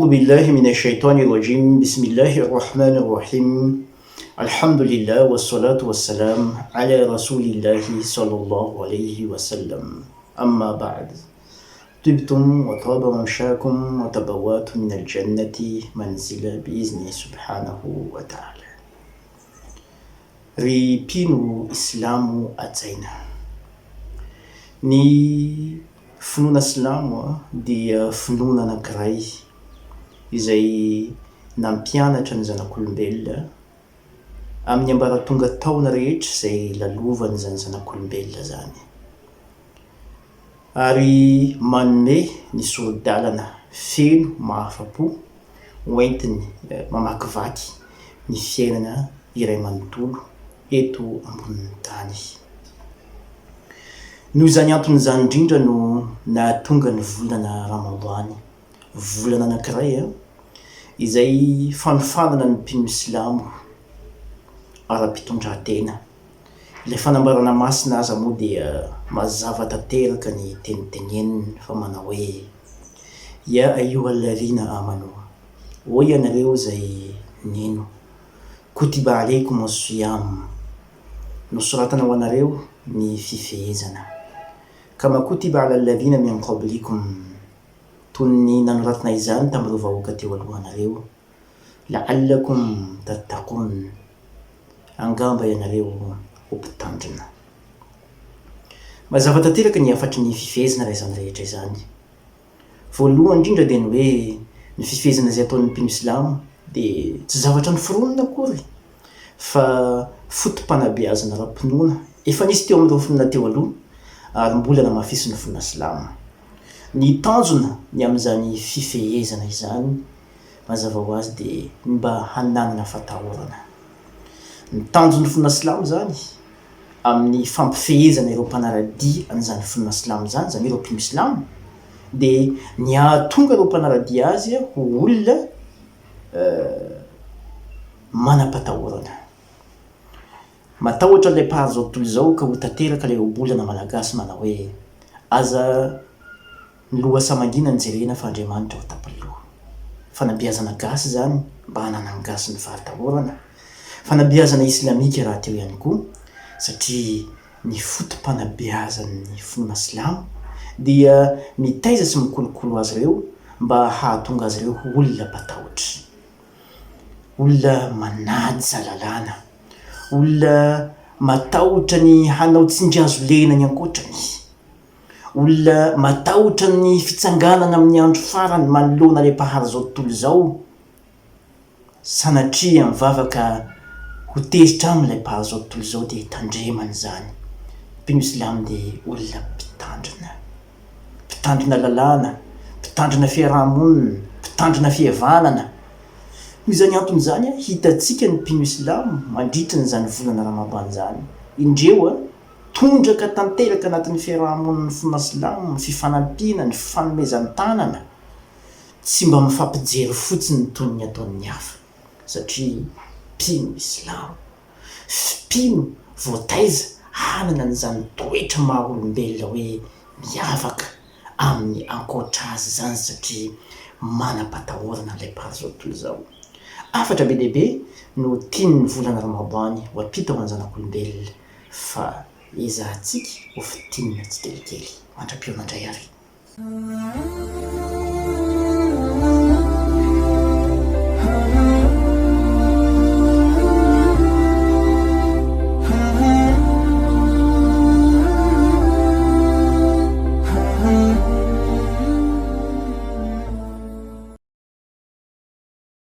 A'udhu billahi minash shaitani rajim Bismillahir rahmanir rahim Alhamdulillah wassalatu wassalam ala rasulillahi sallallahu alayhi wa sallam Amma ba'd Tibtum wa taba mamshakum wa tabawwatu min al-jannati manzila bi'izni subhanahu wa ta'ala Ry mpino islamo hajaina. Ny finoana silamo dia finoana anankiray izay nampianatra ny zanak'olombelona amin'ny ambaratonga taona rehetra izay lalovan'izany zanak'olombelona izany. Ary manome ny sori-dalana feno mahafa-po hoentiny mamakivaky ny fiainana iray manontolo eto ambonin'ny tany. Noho izany antony izany indrindra no nahatonga ny volana Ramadany, volana anankiray izay fanofanana ny mpino silamo ara-pitondran-tena. Ilay fanambarana masina aza moa dia mazava tanteraka ny teny teneniny fa manao hoe, Ya ayyuhalladhina amanu, Ô ianareo izay nino, Kutiba alaykum as-siyam, Nosoratana ho anareo ny fifehezana, Kama kutiba ala alladhina min qablikum, Toy ny nanoratana izany tamin'ireo vahoaka teo alohanareo, La'allakum tattaqoun, Angamba ianareo ho mpitandrina. Mazava tanteraka ny hafatry ny fifehezana raha izany rehetra izany. Voalohany indrindra dia ny hoe ny fifehezana izay ataon'ny mpino silamo dia tsy zavatra noforonina akory fa foto-panabeazana ara-pinoana efa nisy teo amin'ireo finoana teo aloha ary mbola namafisin'ny finoana silamo. Ny tanjona ny amin'izany fifehezana izany mazava ho azy dia ny mba hananana fatahorana. Ny tanjon'ny finoana silamo izany amin'ny fampifehezana ireo mpanara-dia an'izany finoana silamo izany, izany hoe ireo mpino silamo, dia ny hahatonga ireo mpanara-dia azy ho olona manam-patahorana. Matahotra ilay mpahary izao tontolo izao ka ho tanteraka ilay ohabolana malagasy manao hoe, Aza ny lohasaha mangina no jerena fa Andriamanitra ao an-tampon'ny loha. Fanabeazana gasy izany mba hananan'ny gasy ny fahatahorana. Fanabeazana islamika rahateo ihany koa satria ny foto-panabeazan'ny finoana silamo dia mitaiza sy mikolokolo azy ireo mba hahatonga azy ireo ho olona mpatahotra. Olona manaja lalàna. Olona matahotra ny hanao tsindrihazo lena ny ankoatrany. Olona matahotra ny fitsanganana amin'ny andro farany manoloana ilay Mpahary izao tontolo izao, sanatria mivavaka ho tezitra aminy ilay Mpahary izao tontolo izao dia tandremany izany. Mpino silamo dia olona mpitandrina. Mpitandrina lalàna, mpitandrina fiaraha-monina, mpitandrina fihavanana. Noho izany antony izany, hitantsika ny mpino silamo mandritra an'izany volana Ramadan izany. Indreo, Tondraka tanteraka anatin'ny fiaraha-monin'ny finoana silamo ny fifanampiana, ny fifanomezan-tanana, tsy mba mifampijery fotsiny toy ny ataon'ny hafa, satria mpino islamo, mpino voataiza hanana an'izany toetra maha olombelona hoe miavaka amin'ny ankoatra azy izany satria manam-patahorana ilay Mpahary izao tontolo izao. Hafatra be dia be no tian'ny volana Ramadany ho ampita ho an'ny zanak'olombelona. fa ezahantsika ho fintinina tsikelikely. Mandra-pihaona indray ary.